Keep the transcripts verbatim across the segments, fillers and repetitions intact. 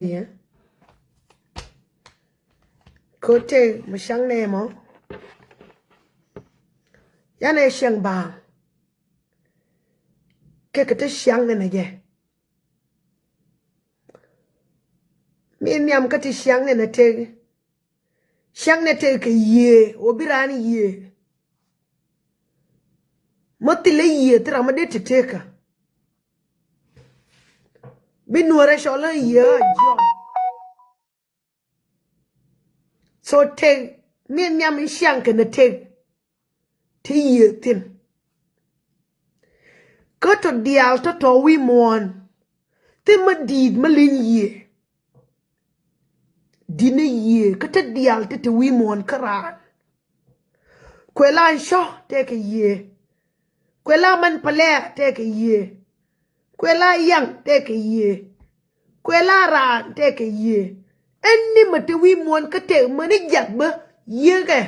Yɛ. Kote mi ciaŋ nɛ mɔ. Yanɛ ciaŋ baaŋ. Kɛ kɛ te ciaŋ nɛ nɛ jɛ. Mi nhiam kä ti ciaŋ nɛ nɛ tëk. Ciaŋ nɛ tëk kɛ yiëë, wä bi raan yiëë. Mä thilɛ yiëë, thil ram mä dee te tëkä. Bi nuɔrɛ cɔl ɛ yiëë a jiɔn. So tëk, mi nhiam in ciaŋ kɛ nɛ tëk. Te yiëë thin. Kä tɔ diaal tɔ̱tɔ̱ wi̱i̱ muɔ̱ɔ̱n. Thil mä di̱i̱t mä leny yiëë. Di̱t ni yiëë kä te diaal te te wi̱i̱ muɔ̱ɔ̱n kä raan. Kuɛ la cɔ̱ tëëkɛ yiëë. Kuɛ la man pɛlɛ̈ɛ̈ tëëkɛ yiëë. Kuɛ la yaŋ tëëkɛ yiëë. Kuɛ la raan tëëkɛ yiëë. Ɛn ni mɛ te wi̱i̱ muɔ̱ɔ̱n kä tëëk mäni jiath bä yiëëkɛ.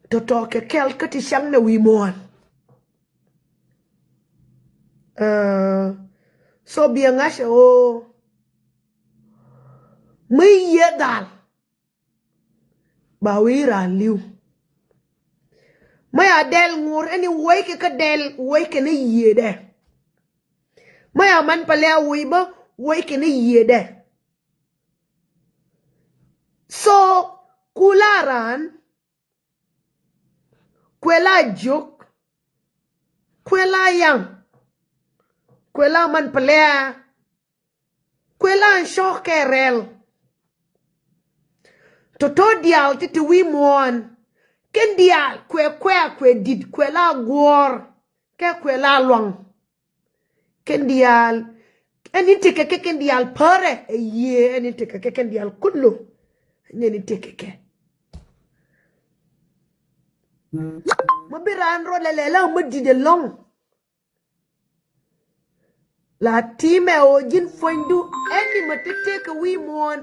Tɔ̱tɔ̱ kɛ kɛl kä ti ciaŋ nɛ wi̱i̱ muɔ̱ɔ̱n. Ɛ, so biɛ ŋa̱cɛ ɣöö mi yiëë dhal ba wi̱i̱ raan li̱w. Mɛ ya dɛl ŋur ɛn i̱ wuɔ̱ckɛ kä dɛl wuɔ̱ckɛ ni yiëëdɛ. Mɛ ya man pɛlɛ a wuɔ̱c bä wuɔ̱ckɛ ni yiëëdɛ. So kula raan kuɛ la jiök, kuɛ la yaŋ, kuɛ la man pɛlɛ a, kuɛ la cɔ̱k kɛ rɛl. Tɔ̱tɔ̱ diaal ti ti wi̱i̱ muɔ̱ɔ̱n kɛn diaal kuɛ kuɛ kuɛ di̱t kuɛ la guɔ̱ɔ̱r kɛ kuɛ la luaŋ. Kɛn diaal ɛn in tekɛ kɛ kɛn diaal pärɛ ɛ yiëë ɛn in tekɛ kɛ kɛn diaal kullu. Ɛn in tekɛ kɛ. Mä bi raan rɔ lɛlɛ la mä di̱t ɛlɔ̱ŋ. La ti̱mɛ ɣöö ji̱n puɔ̱nydu ɛn ni ma ti tëëkɛ wi̱i̱ muɔ̱ɔ̱n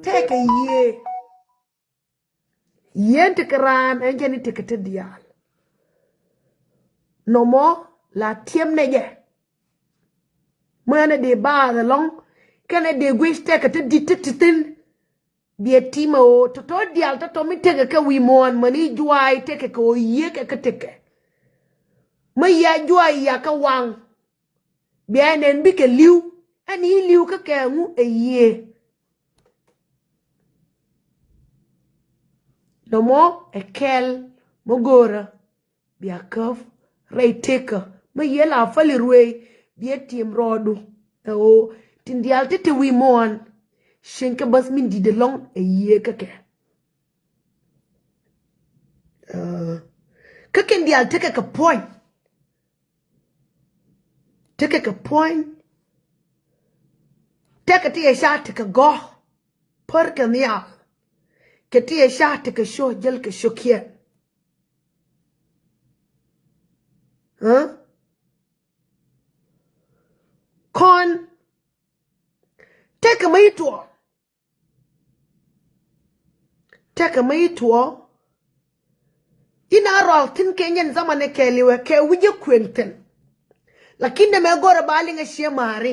tëëkɛ yiëë. Yiëë tekɛ raan ɛn jɛn i̱ tekɛ te diaal. Nɔmɔ la ti̱em nɛ jɛ. Mänɛ dee baath ɛlɔ̱ŋ kɛnɛ dee guic tëëkɛ te di̱t te ti thi̱n. Biɛ ti̱mɛ ɣöö tɔ̱tɔ̱ diaal tɔ̱tɔ̱ mi tekɛ kɛ wi̱i̱ muɔ̱ɔ̱n mäni juaay tekɛ kɛ ɣöö yiëë kɛ kä tekɛ. Mä yia juaay yia kä waŋ. Bia nɛn bikɛ li̱w ɛn i̱ li̱w kä kɛ ŋu ɛ yiëë. Nɔmɔ ɛ kɛl mä go̱o̱rä bia käp rɛy tekä mä yiëë la päli ruëëc bia ti̱em rɔɔdu. Ɛ ɣöö tin diaal ti te wi̱i̱ muɔ̱ɔ̱n cieŋ kɛ bäth min di̱t ɛlɔ̱ŋ ɛ yiëë kä kɛ. Kä kɛn diaal tekɛ kɛ puɔ̱ny. Tekɛ kɛ puɔ̱ny. Tekɛ ti yɛ ca tekɛ gɔ̱. Pär kɛ nhial. Kɛ ti yɛ ca tekɛ cio̱ jäl kɛ cio̱kiɛn. Ɣä? Kɔn tekɛ mä i̱ tuɔɔk. Tekɛ mä i̱ tuɔɔk. Inɛ a rual thi̱n kɛ nyɛn zamani kɛɛliwɛ kɛ wi̱cä kuën thi̱n. Lakin nɛmɛ go̱rɛ ba liŋɛ ciɛ ma̱a̱ri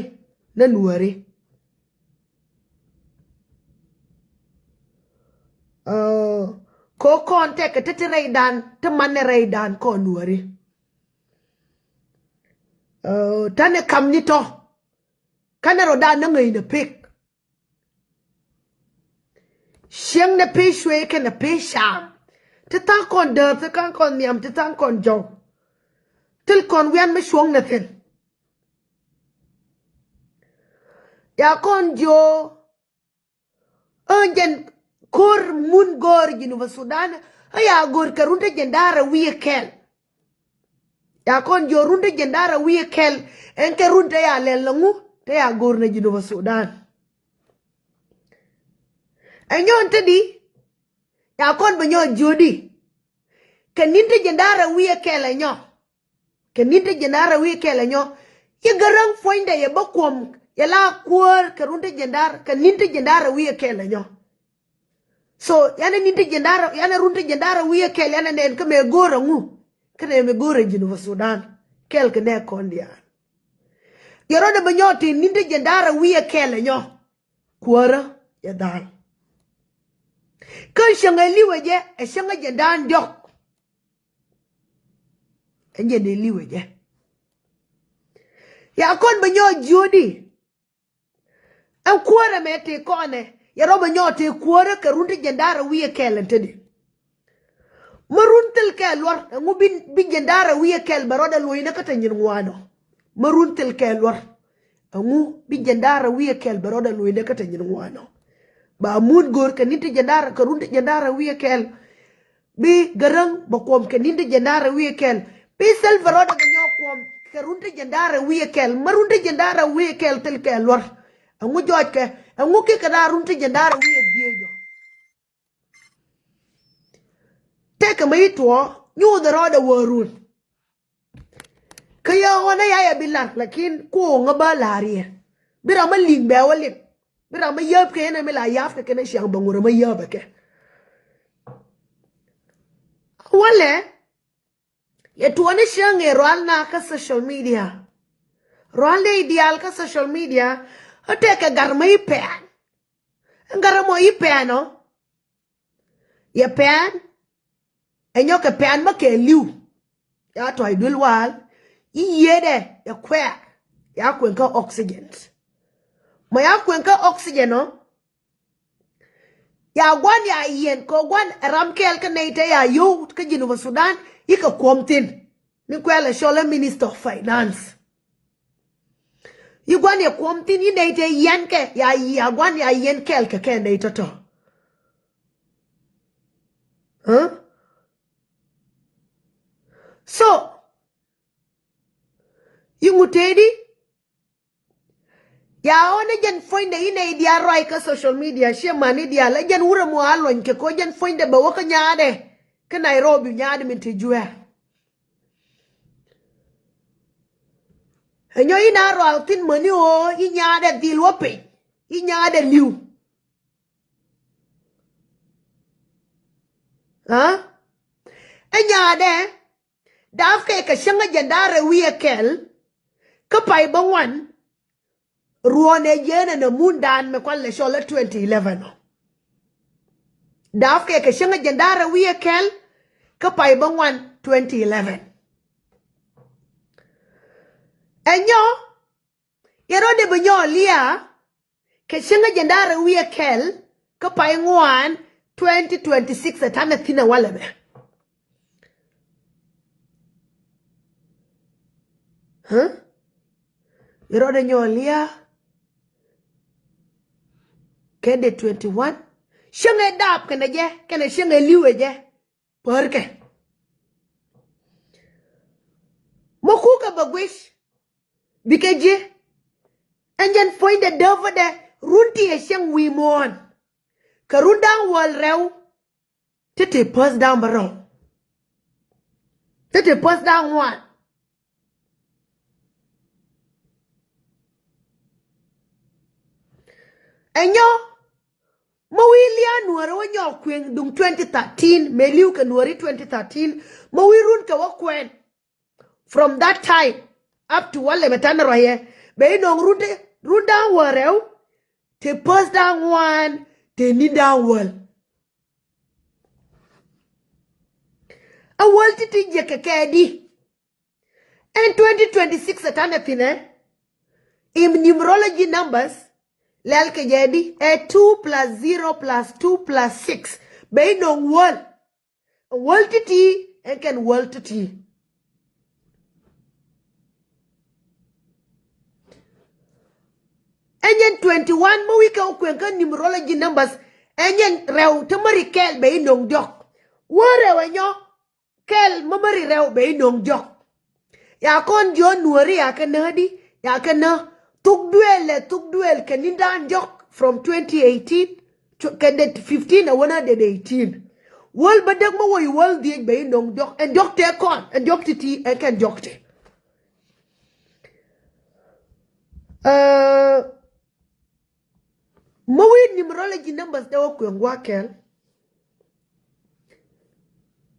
nä nuääri. Ɛ, kɛ ɣöö kɔn tekɛ te ti rɛydan te man nɛ rɛydan kɔn nuääri. Ɛ, ta̱nɛ kamni tɔ̱ kanɛ rɔ dan nä ŋäcnɛ pek. Cieŋ nɛ pec cuëë kɛnɛ pec caam. Ti tha̱a̱ŋ kɔn dääth, ti tha̱a̱ŋ kɔn nhiam, ti tha̱a̱ŋ kɔn jɔw. Thil kɔn wian mi cuɔ̱ŋ nɛ thi̱n. Ya kɔn jiö ɛ jɛn ko̱r mun go̱o̱r Jinubä Sudan. Ɛ ya go̱o̱r kɛ run te jiɛn da̱a̱r ɛ wi̱i̱ kɛl. Ya kɔn jiö run te jiɛn da̱a̱r ɛ wi̱i̱ kɛl ɛn kɛ run te ya lɛl nɔŋu te ya go̱o̱r nɛ Jinubä Sudan. Ɛ nyɔn te di ya kɔn bɛ nyɔ jiödi. Kɛ ni̱n te jiɛn da̱a̱r ɛ wi̱i̱ kɛl ɛ nyɔ. Kɛ ni̱n te jiɛn da̱a̱r ɛ wi̱i̱ kɛl ɛ nyɔ. Yɛ gäräŋ puɔ̱nydɛ yɛ bä kuɔm yɛ la kuäär kɛ run te jiɛn da̱a̱r kɛ ni̱n te jiɛn da̱a̱r ɛ wi̱i̱ kɛl ɛ nyɔ. So yanɛ ni̱n te jiɛn da̱a̱r yanɛ run te jiɛn da̱a̱r ɛ wi̱i̱ kɛl yanɛ nɛn kä mɛ go̱o̱r ɛ ŋu. Kä nɛ mɛ go̱o̱r ɛ Jinubä Sudan kɛl kɛ nɛ kɔn diaal. Yɛ rɔɔdɛ bɛ nyɔk ti ni̱n ti jiɛn da̱ŋ rɛw wi̱i̱ ɛ kɛl ɛ nyɔ. Kuäärä yɛ dhal. Kä cäŋ ɛ li̱w ɛ jɛ, ɛ cäŋ ɛ jiɛn da̱ŋ diɔ̱k. Ɛn jɛn ɛ li̱w ɛ jɛ. Ya kɔn bɛ nyɔk jiöödi. Ɛn kuäärä mɛ tëë kɔnɛ, yɛ rɔɔdɛ bɛ nyɔk tëë kuäärä kɛ run ti jiɛn da̱ŋ rɛw wi̱i̱ ɛ kɛl ɛn tetdi. Mi run thil kɛl luɔr, ɛŋu bi, bi jiɛn da̱ŋ rɛw wi̱i̱ ɛ kɛl bɛ rɔɔdɛ luɔ̱cnɛ kä te nyin ŋuanɔ? Mi run thil kɛl luɔr, ɛŋu bi jiɛn da̱ŋ rɛw wi̱i̱ ɛ kɛl bɛ rɔɔdɛ luɔ̱cnɛ kä te nyin ŋuanɔ? Ba mut go̱o̱r kɛ ni̱n ti jiɛn da̱ŋ rɛw, kɛ run ti jiɛn da̱ŋ rɛw wi̱i̱ ɛ kɛl. Bi Gäräŋ bɛ kuɔm kɛ ni̱n ti jiɛn da̱ŋ rɛw wi̱i̱ ɛ kɛl. Bi Salva rɔɔdɛ bɛ nyɔk kuɔm kɛ run ti jiɛn da̱ŋ rɛw wi̱i̱ ɛ kɛl. Mi run ti jiɛn da̱ŋ rɛw wi̱i̱ ɛ kɛl thil kɛl luɔr, ɛŋu jɔɔc kɛ? Ɛŋu kikɛ da̱ŋ run ti jiɛn da̱ŋ rɛw wi̱i̱ ɛ dhieec ɔ? Tëëkɛ mi ci tuɔɔk nyuuth rɔɔdɛ wä run. Kä yɛ ɣɔn ɛ ya yɛ bi lar, lakin kuɔŋä bä la̱r yɛ. Bi ram mi li̱ŋ bɛ wä liŋ. Bi ram mi yäp kɛ ɛn ɛ mi la ya̱p kɛ kɛn ɛ ciaŋ bä ŋurɛ mi yäp ɛ kɛ. Walɛ, yɛ tuɔɔk ni cäŋ ɛ rual na kä social media. Rual ni diaal kä social media. Ɛ tëëkɛ gar mi ci pɛn. Ɛn gar mɔ ci pɛn ɔ. Yɛ pɛn, ɛ nyɔk kɛ pɛn bä kɛ li̱w. Ya tɔ̱ i̱ duël wal, i̱ yiëëdɛ, yɛ kuɛɛr, ya kueŋ kä oxygen. Mɔ ya kueŋ kä oxygen ɔ, ya gua̱n ya yiɛn, kɛ gua̱n ɛ ram kɛɛl kä nɛy te ya yio̱w kä Jinub Sudan, i̱ kɛ kuɔm thi̱n. Mi kuɛl ɛ cɔl ɛ Minister of Finance. I̱ gua̱n yɛ kuɔm thi̱n i̱ nɛy te yiɛn kɛ, ya, ya gua̱n ya yiɛn kɛɛl kɛ kɛ nɛy tɔ̱tɔ̱. Huh? So, i̱ ŋu tëëdi, ya ɣän ɛ jɛn puɔ̱nydɛ i̱ nɛy diaal ruac kä social media, ciɛ mani diaal, ɛ jɛn wurɛ mɔ a luɔ̱ny kɛ ko̱ jɛn puɔ̱nydɛ bɛ wä kä nyaadɛ. Kä Nairobi nyaadɛ min te juɛɛr. Ɛ nyɔ i̱ na rual thi̱n mäni ɣöö i̱ nyaadɛ dhil wä piny, i̱ nyaadɛ li̱w. Aa? Ɛ nyaadɛ dap kɛ kɛ cäŋ ɛ jɛn da̱ŋ rɛw wi̱i̱ ɛ kɛl kä pay bä ŋuan. Ruɔ̱n ɛ jiɛn ɛn ɛ mundan mɛ kual lɛ cɔl ɛ twenty eleven ɔ. Dap kɛ kɛ cäŋ ɛ jɛn da̱ŋ rɛw wi̱i̱ ɛ kɛl kä pay bä ŋuan twenty eleven. Ɛ nyɔ, yɛ rɔɔdɛ bɛ nyɔ lia̱a̱ kɛ cäŋ ɛ jɛn da̱ŋ rɛw wi̱i̱ ɛ kɛl kä pay ŋuan twenty twenty-six ɛ ta̱nɛ thi̱n ɛ walɛ mɛ. Huh? Yɛ rɔɔdɛ nyɔ lia̱a̱ kɛ dee twenty-one. Cäŋ ɛ dap kɛnɛ jɛ, kɛnɛ cäŋ ɛ li̱w ɛ jɛ. Pärkɛ. Mɔ kukɛ bɛ guic. Bikɛ ji̱. Ɛn jɛn puɔ̱nydɛ dääpädɛ run ti ɛ cäŋ wi̱i̱ muɔ̱ɔ̱n. Kɛ run da̱ŋ wäl rɛw. Ti ti puɔ̱th da̱ŋ bärɔw. Ti ti puɔ̱th da̱ŋ ŋuan. Ɛ nyɔ, mä wi̱i̱ lia̱a̱ nuäärä wä nyɔk kuëŋ duŋ twenty thirteen, mëë li̱w kɛ nuääri twenty thirteen, mä wi̱i̱ run kɛ wä kuɛn. From that time up to walɛ mɛ tanɛ ruacɛ, bɛ i̱ nɔŋ run te, run da̱ŋ wäl rɛw, te puɔ̱th da̱ŋ ŋuan, te ni̱n da̱ŋ wäl. Ɛ wäl ti̱ti̱ jiɛk kɛ kɛ di. Ɛn twenty twenty-six ɛ ta̱nɛ thi̱nɛ. In numerology numbers, lɛl kɛ jɛ di, ɛ two plus zero plus two plus six. Bɛ i̱ nɔŋ wäl. Wäl ti̱ti̱ ɛn kɛn wäl ti̱ti̱. Ɛn yɛn twenty-one mä wi̱i̱ kɛ wä kuɛn kä numerology numbers. Ɛn yɛn rɛw te märi kɛɛl bɛ i̱ nɔŋ diɔ̱k. Wä rɛw ɛ nyɔ. Kɛl mä märi rɛw bɛ i̱ nöŋ jɔk. Ya kɔn jiɔn nuääri ya kɛ näk di, ya kɛ näk thuk duëël lɛ thuk duëël kɛ ni̱n da̱a̱n jɔk from twenty eighteen, kɛ det fifteen a wänä det eighteen. Wäl bädäk mä wä i̱ wäl dhieec bɛ i̱ nöŋ jɔk, ɛn jɔk tëë kɔn, ɛn jɔk ti̱ti̱, ɛn kɛn jɔk tëë. Aa, mä wi̱i̱ numerology numbers dee wä kuëŋ gua̱a̱ kɛl.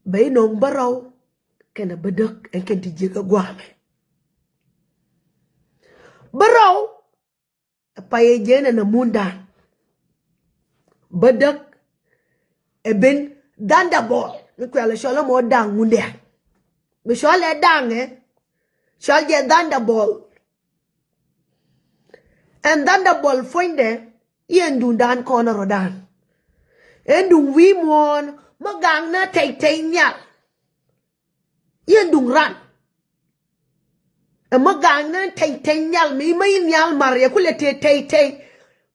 Bɛ i̱ nöŋ bärɔw kɛnɛ bädäk ɛn kɛn ti jiäk ɛ gua̱a̱mɛ. Bärɔw, ɛ pay ɛ jɛn ɛn ɛ mundan. Bädäk, ɛ ben thunderball. Mi kuɛl ɛ cɔl ɛ mɔ da̱ŋ ŋundɛ. Mi cɔl ɛ da̱ŋ ɛ, cɔl jɛ thunderball. Ɛn thunderball puɔ̱nydɛ, i̱ ɛn duŋdan kɔn ɛ rɔ̱dan. Ɛn duŋ wi̱i̱ muɔ̱ɔ̱n, mi gaŋnä tɛy tɛy nhial. I̱ ɛn duŋ ran. Ɛ mi gaŋnä tɛy tɛy nhial, mi, mi nhial mar yɛ kulɛ tëë tɛy tɛy.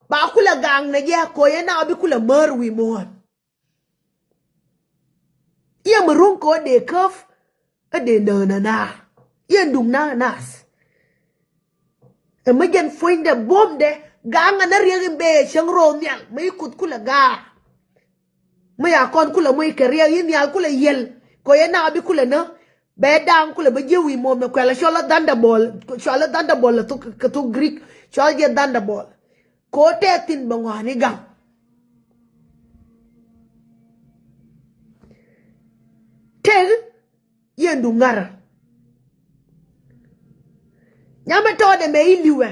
Ba kulɛ gaŋnä jɛ, ko̱ yɛ na bi kulɛ mär wi̱i̱ muɔ̱ɔ̱n. I̱ ɛn mi ruŋ kɛ ɣöö dee käp, ɛ dee nään ɛ naar. I̱ ɛn duŋ naan ɛ naath. Ɛ mi jɛn puɔ̱nydɛ buɔ̱mdɛ, gaŋ ɛ nä riɛk in bee cäŋ ro̱o̱ nhial, mi i̱ kuth kulɛ gaar. Mi ya kɔn kulɛ moc kɛ riɛk i̱ nhial kulɛ yiël, kɛ ɣöö yɛ na bi kulɛ nä. Bɛ da̱a̱ŋ kulɛ bä ji̱ wi̱i̱ muɔ̱ɔ̱n mɛ kuɛl ɛ cɔl ɛ thunderball, cɔl ɛ thunderball ɛ thok, kɛ thok Greek, cɔl jɛ thunderball. Kɛ ɣöö tɛth thi̱n bɛ ŋɔaani gaŋ. Tëk, i̱ ɛn duŋ ŋa̱rä. Nyamɛ tɔɔdɛ mɛ i̱ li̱wɛ.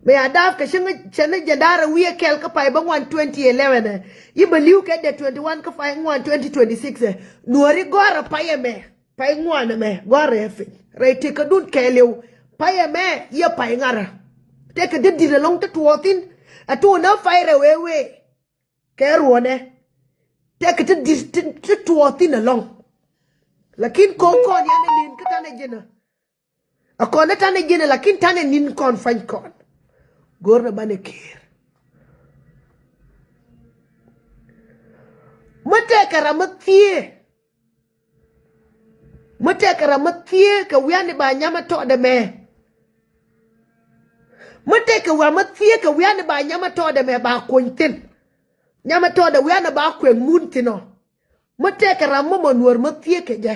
Mɛ ya da̱a̱p kɛ cäŋ, cäŋ jɛn da̱a̱r ɛ wi̱i̱ ɛ kɛl kä pay bä ŋuan twenty eleven ɛ. I̱ bɛ li̱w kɛ dee twenty one kä pay ŋuan twenty twenty six ɛ. Nuɔ̱ɔ̱ri gɔ̱a̱r ɛ pay ɛmɛ. Pay ŋuan ɛmɛ gɔ̱a̱r ɛ piny. Rɛy tëkädun kɛɛliw. Pay ɛmɛ yɛ pay ŋa̱rä. Tëkɛ ti di̱t ɛlɔ̱ŋ ti tuɔɔk thi̱n. Ɛ tuɔɔk nä pay rɛw ëë wee. Kɛ ruɔ̱nɛ. Tëkɛ ti di̱t ti, ti tuɔɔk thi̱n ɛlɔ̱ŋ. Lakin ko̱o̱k kɔn yan ɛ ni̱n kä tanɛ ji̱nä. A kɔn ɛ tanɛ ji̱nä lakin tanɛ ni̱n kɔn pa̱ny kɔn. Go̱o̱rnɛ banɛ kër. Mi tëkɛ ram mi thieek. Mi tëkɛ ram mi thieek kɛ wi̱i̱ ani ba nyam ɛ tɔɔdɛ mɛ. Mi tëkɛ ram mi thieek kɛ wi̱i̱ ani ba nyam ɛ tɔɔdɛ mɛ ba kuɔny thi̱n. Nyam ɛ tɔɔdɛ wi̱i̱ ani ba kuɛŋ mun thi̱n ɔ. Mi tëkɛ ram mi mɔ nuɔ̱ɔ̱r mi thieek kɛ jɛ.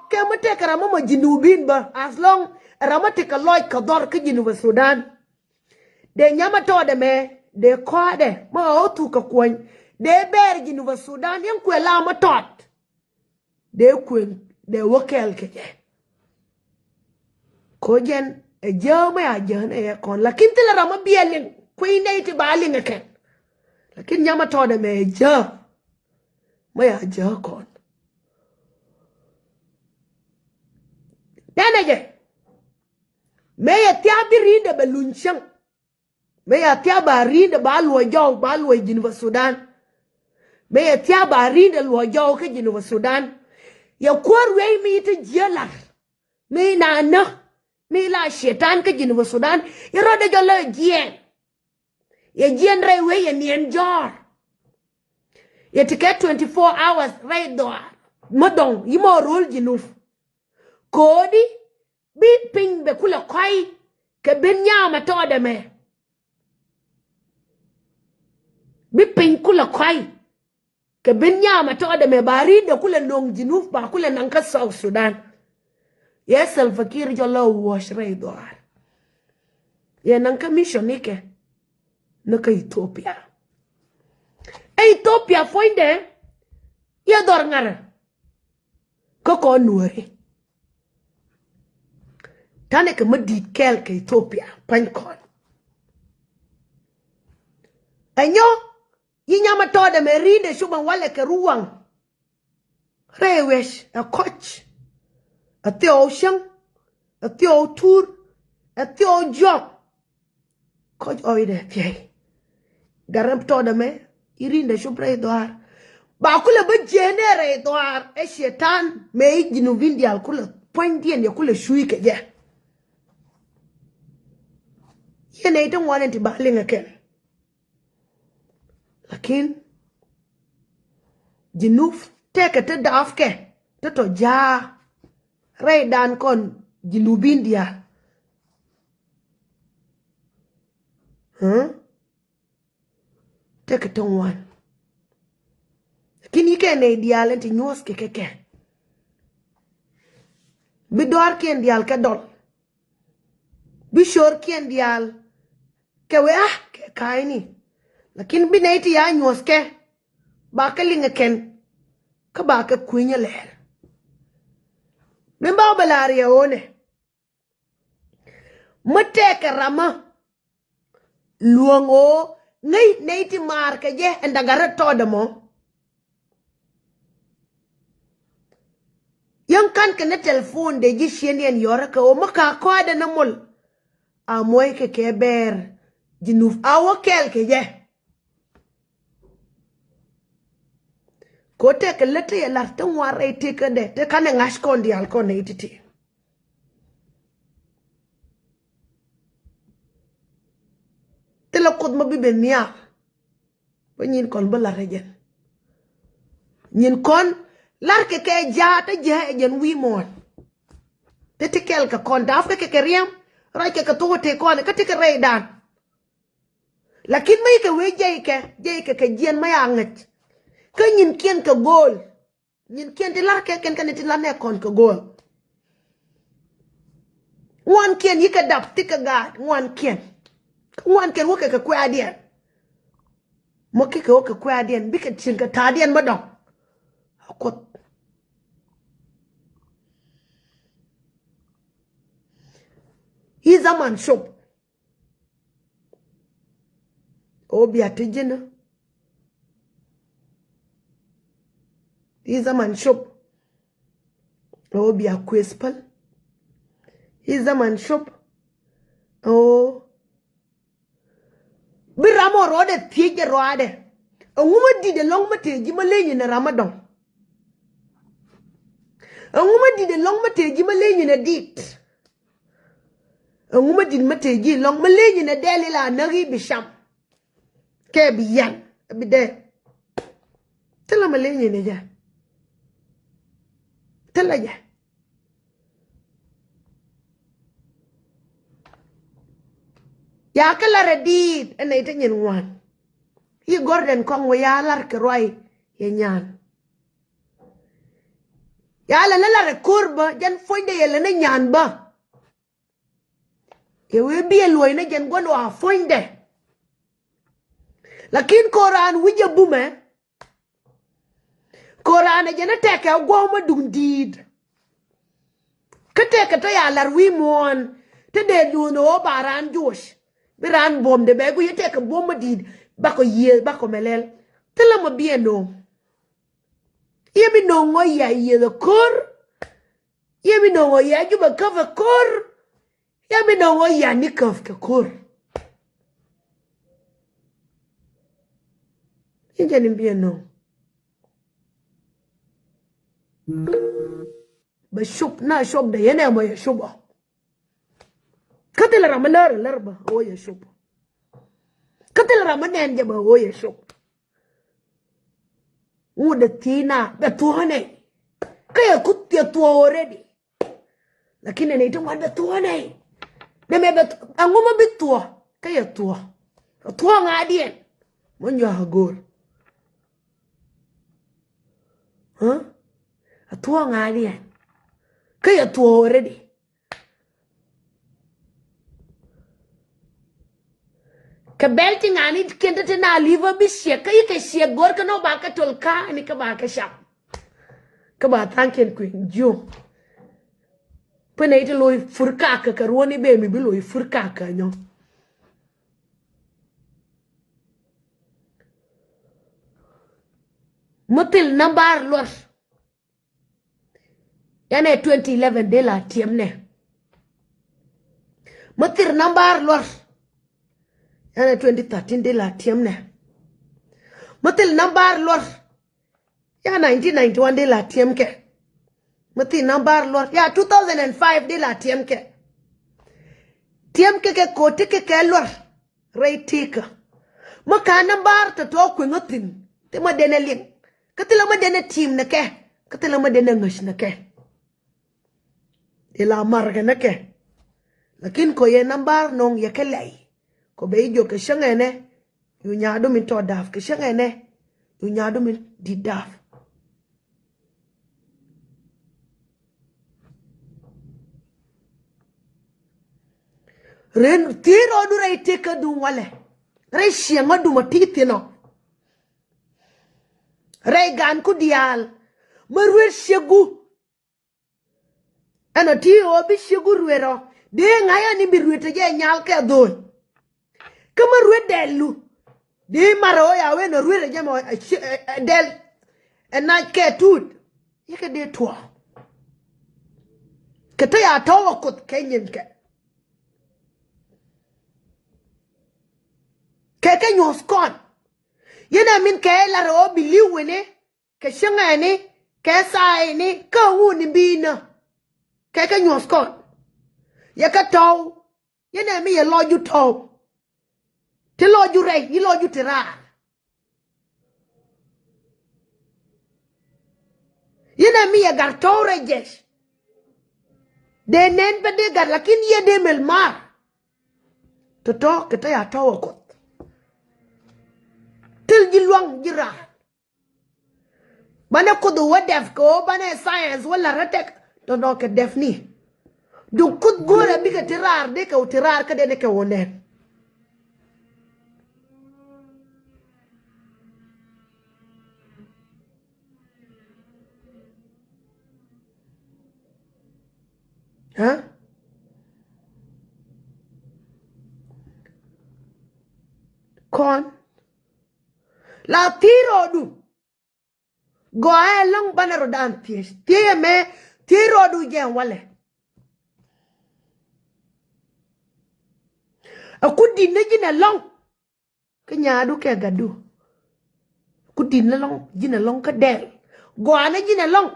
Kɛ mi tëkɛ ram mi mɔ ji̱ nuubin bä, as long ram mi tekɛ lɔc kɛ dhɔr kä ji̱ nuubä Sudan. Dee nyam ɛ tɔɔdɛ mɛ, dee kɔaadɛ mi ɣä wä thuk kɛ kuɔny. Dee bɛɛr ji̱ nuubä Sudan yɛn kuɛ la mi tɔt. Dee kuëŋ, dee wä kɛɛl kɛ jɛ. Ko jɛn ɛ jääk mɛ a jääk nɛ yɛ kɔn. Lakin thilɛ ram mɛ biɛ liŋ kui̱ nɛy ti ba liŋ ɛ kɛn. Lakin nyam ɛ tɔɔdɛ mɛ ɛ jääk mɛ a jääk kɔn. Nɛnɛ jɛ. Mëë yɛ thia̱a̱ bi ri̱i̱ndɛ bɛ luny cäŋ. Mëë yɛ thia̱a̱ ba ri̱i̱ndɛ ba luɔc jɔw ba luɔc Jinubä Sudan. Mëë yɛ thia̱a̱ ba ri̱i̱ndɛ luɔc jɔw kä Jinubä Sudan. Yɛ kuäär wi̱i̱ mi te jiälar. Mi na nä mi la Cɛytan kä Jinubä Sudan. Yɛ rɔɔdɛ jɔl lɛ jiɛɛn. Yɛ jiɛɛn rɛy wee yɛ niɛn jɔ̱ɔ̱r. Yɛ ti kɛ twenty four hours rɛy dhɔaar. Mi dɔ̱ŋ yi mɔ ro̱l Jinub. Ko̱di bi piny bɛ kulɛ kɔ̱a̱c kɛ ben nyam ɛ tɔɔdɛ mɛ. Bi piny kulɛ kɔ̱a̱c kɛ ben nyam ɛ tɔɔdɛ mɛ ba ri̱i̱dɛ kulɛ no̱o̱ŋ Jinub ba kulɛ naŋ kä South Sudan. Yɛ Salva Kiir jɔl lɛ wuɔ̱c rɛy dhɔaar. Yɛ naŋ kä mission nikɛ ni kä Ethiopia. Ɛ Ethiopia puɔ̱nydɛ yɛ dhɔr ŋa̱rä. Kä kɔn nuääri. Tanɛ kɛ mä di̱i̱t kɛɛl kɛ Ethiopia pa̱ny kɔn. Ɛnyɔ yi nyam ɛ tɔɔdɛ mɛ ri̱i̱dɛ cupɛ walɛ kɛ ruwaŋ. Rɛy wec ɛ kɔc. Ɛ thiɔw cäŋ. Ɛ thiɔw tur. Ɛ thiɔw jɔk. Kɔc ɔydɛ thiɛy. Gat ram tɔɔdɛ mɛ i̱ ri̱ndɛ cop rɛy dhɔaar. Ba kulɛ bä jiɛn ɛ rɛy dhɔaar ɛ Cɛytan mɛ i̱ Jinubin diaal kulɛ puɔ̱nydiɛn yɛ kulɛ cuy kɛ jɛ. Yɛn ɛ i̱ ti ŋuan ɛn ti ba liŋ ɛ kɛn. Lakin Jinub tëkɛ ti daafkɛ ti tɔ ja̱a̱ rɛydan kɔn Jinubin diaal. Huh? Tëkɛ ti ŋuan. Lakin yikɛ nɛy diaal ɛn ti nyuɔ̱th kɛ kɛ kɛ. Bi dɔaarkiɛn diaal kɛ dɔl. Bi cöörkiɛn diaal kɛ wee a kɛ ka̱a̱cni. Lakin bi nɛy ti ya nyuɔ̱thkɛ ba kɛ liŋ ɛ kɛn. Kä ba kɛ kui̱ny ɛ lɛɛr. Min ba wä bɛ la̱r yɛ ɣöönɛ. Mi tɛkɛ ram mi luäŋ ɣöö ŋäc nɛy ti maar kɛ jɛ ɛn da̱ŋ rɛl tɔt ɛmɔ. Yäŋ ka̱n kɛ ni telephone dee ji̱ ciëŋ yɛn yɔrä kɛ ɣöö mi ka kɔaadɛ ni mul. A muɔckɛ kɛ bɛɛr Junub a wä kɛɛl kɛ jɛ. Kɛ ɣöö tɛkɛ lät ti yɛ la̱r ti ŋuan rɛy tëkädɛ ti ka̱n ɛ ŋa̱c kɔn diaal kɔn nɛy ti̱ti̱. Thilɛ Kuoth mi bi ben nhial. Bä nyin kɔn bä la̱r ɛ jɛn. Nyin kɔn la̱rkɛ kɛ jaat ɛ jɛ ɛ jɛn wi̱i̱ muɔ̱ɔ̱n. Ti ti kɛl kɛ kɔn da̱a̱p kɛ kɛ kɛ riɛm. Rac kɛ kɛ thok ɛ tëë kɔn kä ti kɛ rɛydan. Lakin mi kɛ wee jɛykɛ, jɛykɛ kɛ jiɛn mi ya ŋäc. Kä nyinkiɛn kɛ go̱o̱l. Nyinkiɛn ti la̱rkɛ kɛn kɛn ti la̱r nɛ kɔn kɛ go̱o̱l. Ŋuankiɛn yikɛ dap thikɛ gaat ŋuankiɛn. Ŋuankiɛn wäkɛ kɛ kuɛɛdiɛn. Mɔ kikɛ wäkɛ kuɛɛdiɛn bikɛ cieŋ kɛ ta̱a̱diɛn bä dɔ̱ŋ. A Kuoth. I̱ zaman cop. Ɣöö bia ti ji̱n. I̱ zaman cop. Ɣöö bia kuëth päl. I̱ zaman cop. Ɣöö bi ram ɔ rɔɔdɛ thiec jɛ rɔaadɛ. Ɛŋu mä di̱t ɛlɔ̱ŋ mä tëë ji̱ mä leny in ɛ ram mä dɔ̱ŋ? Ɛŋu mä di̱t ɛlɔ̱ŋ mä tëë ji̱ mä leny in ɛ di̱t? Ɛŋu mä di̱t mä tëë ji̱ ɛlɔ̱ŋ mä leny in ɛ dɛl ila näk i̱ bi cam? Kɛ bi yan ɛ bi dee. Thilɛ mä leny in ɛ jɛ. Thilɛ jɛ. Ya kä lar ɛ di̱i̱t ɛ nɛy ti nyin ŋuan. I̱ gɔ̱r den kɔŋ wä ya lar kɛ ruac yɛ nyan. Ya lɛ ni lar ɛ ko̱r bä jɛn puɔ̱nydɛ yɛ lɛ ni nyan bä. Yɛ wee bi ɛ luɔ̱c ni jɛn gua̱n wa puɔ̱nydɛ. Lakin ko̱r raan wi̱c ɛ bumɛ. Ko̱r raan ɛ jɛn ɛ tɛkɛ guɔ̱m ɛ duŋ di̱i̱t. Kä tɛkɛ tɔ ya lar wi̱i̱ muɔ̱ɔ̱n. Te dee duun ɣöö ba raan juɔc. Bi raan buɔ̱mdɛ bɛ guic ɛ tɛkɛ buɔ̱m ɛ di̱i̱t. Bakɔ yiëë bakɔ mɛ lɛl. Thilɛ mɔ bi ɛ no̱o̱ŋ. Yɛ mi no̱o̱ŋ ɣöö ya yiëë ɛ ko̱r. Yɛ mi no̱o̱ŋ ɣöö ya Jubɛ käp ɛ ko̱r. Yɛ mi no̱o̱ŋ ɣöö ya ni käp kɛ ko̱r. Yɛn jɛ ni bi ɛ no̱o̱ŋ. Bɛ cop na cop dee yɛn ɛ mɔ yɛ cop ɔ. Kä thilɛ ram mi lär ɛ lär bä ɣöö yɛ cop. Kä thilɛ ram mi nɛn jɛ bä ɣöö yɛ cop. Ŋut dee thiec na bɛ thuɔ̱k nɛy. Kä yɛ kuth yɛ thuɔ̱k already. Lakin nɛy ti ŋuan bɛ thuɔ̱k nɛy. Nɛmɛ bɛ thuɔ̱k, ɛŋu mi bi thuɔ̱k? Kä yɛ thuɔ̱k. Ɛ thuɔ̱k ŋa̱diɛn? Mɔ nyuak a go̱o̱r. Huh? Ɛ thuɔ̱k ŋa̱diɛn? Kä yɛ thuɔ̱k already. Kɛ bɛl ti ŋa̱ni kiɛn te te na li̱pä bi ciɛk kä yi kɛ ciɛk go̱r kä nɔ ba kɛ tol ka̱a̱ni kä ba kɛ cam. Kä ba tha̱a̱ŋkiɛn kui̱n jiö. Pä nɛy ti lo̱c fur kakä kɛ ruɔ̱ni bee mi bi lo̱c fur kakä nyɔ. Mi thil nambar luɔr. Yɛn ɛ twenty eleven dee la tiɛm nɛ. Mi thil nambar luɔr. Yɛn ɛ twenty thirteen dee la tiɛm nɛ. Mi thil nambar luɔr. Ya nineteen ninety one dee la tiɛm kɛ. Mi thil nambar luɔr. Ya two thousand and five dee la tiɛm kɛ. Tiɛm kɛ kɛ ko̱ti kɛ kɛ luɔr. Rɛy tëëkä. Mi ka̱n nambar tɔ̱tɔ̱ kueŋä thi̱n. Thilɛ mi denɛ liŋ. Kä thilɛ mi denɛ ti̱i̱m nɛ kɛ. Kä thilɛ mi denɛ ŋäc nɛ kɛ. Ila markɛ nɛ kɛ. Lakin kɔ yɛ nambar nɔŋ yɛ kɛ lɛy. Kɔ bɛ i̱ jiök kɛ cäŋɛ nɛ. Yu nyaadu min tɔt da̱a̱p kɛ cäŋɛ nɛ. Yu nyaadu min di̱t da̱a̱p. Ren thiec rɔɔdu rɛy tëëkädu walɛ. Rɛy ciɛŋädu ma ti̱i̱ thi̱n ɔ. Rɛy gaanku diaal. Ma ruer ciegu. Ɛn ɔ ti ɣöö bi ciegu ruer ɔ. Dee ŋa̱c ani bi ruet ɛ jɛ nyal kɛ dho̱o̱l. Kä mä ruet dɛl lu. Dee marɛ ɣöö ya wen ɛ ruet ɛ jɛ mɔ ɛ dɛl. Ɛ nac kɛ tuut. Yikɛ dee tuɔɔk. Kɛ te ya tɔ̱w ɛ Kuoth kɛ nyin kɛ. Kɛ kɛ nyuɔ̱th kɔn. Yɛn ɛ min kɛ lar ɣöö bi li̱w wini. Kɛ cäŋ ɛni kɛ thaayni kä ŋun ni bi̱i̱nä. Kɛ kɛ nyuɔ̱th kɔn. Yɛ kɛ tɔ̱w. Yɛn ɛ mi yɛ lɔcdu tɔ̱w. Ti lɔcdu rɛy, yi lɔcdu ti raar. Yɛn ɛ mi yɛ gat tɔ̱w rɛy jɛc. Dee nɛn bä dee gat lakin yɛ dee mel maar. Tɔ̱tɔ̱ kɛ tɔ̱ ya tɔ̱w ɛ Kuoth. Thil ji̱ luaŋ ji̱ raar. Banɛ Kuoth wä dɛp kɛ ɣöö banɛ science wä la̱t rɔ tɛk tɔ̱tɔ̱ kɛ dɛpni. Duk Kuoth go̱o̱rɛ bikɛ ti raar dee kɛ wä ti raar kä dee ni kɛ wä nɛn. Ɛ? Kɔn la thi̱i̱r rɔɔdu. Gɔaa ɛlɔ̱ŋ banɛ rɔ̱dan thiec thiec ɛmɛ. Thiec rɔɔdu jɛ walɛ. Ɛ ku di̱t ni ji̱n ɛlɔ̱ŋ. Kä nyaadu kɛ gatdu. Ku di̱t ni lɔ̱ŋ ji̱n ɛlɔ̱ŋ kä dɛl. Gɔaa ni ji̱n ɛlɔ̱ŋ.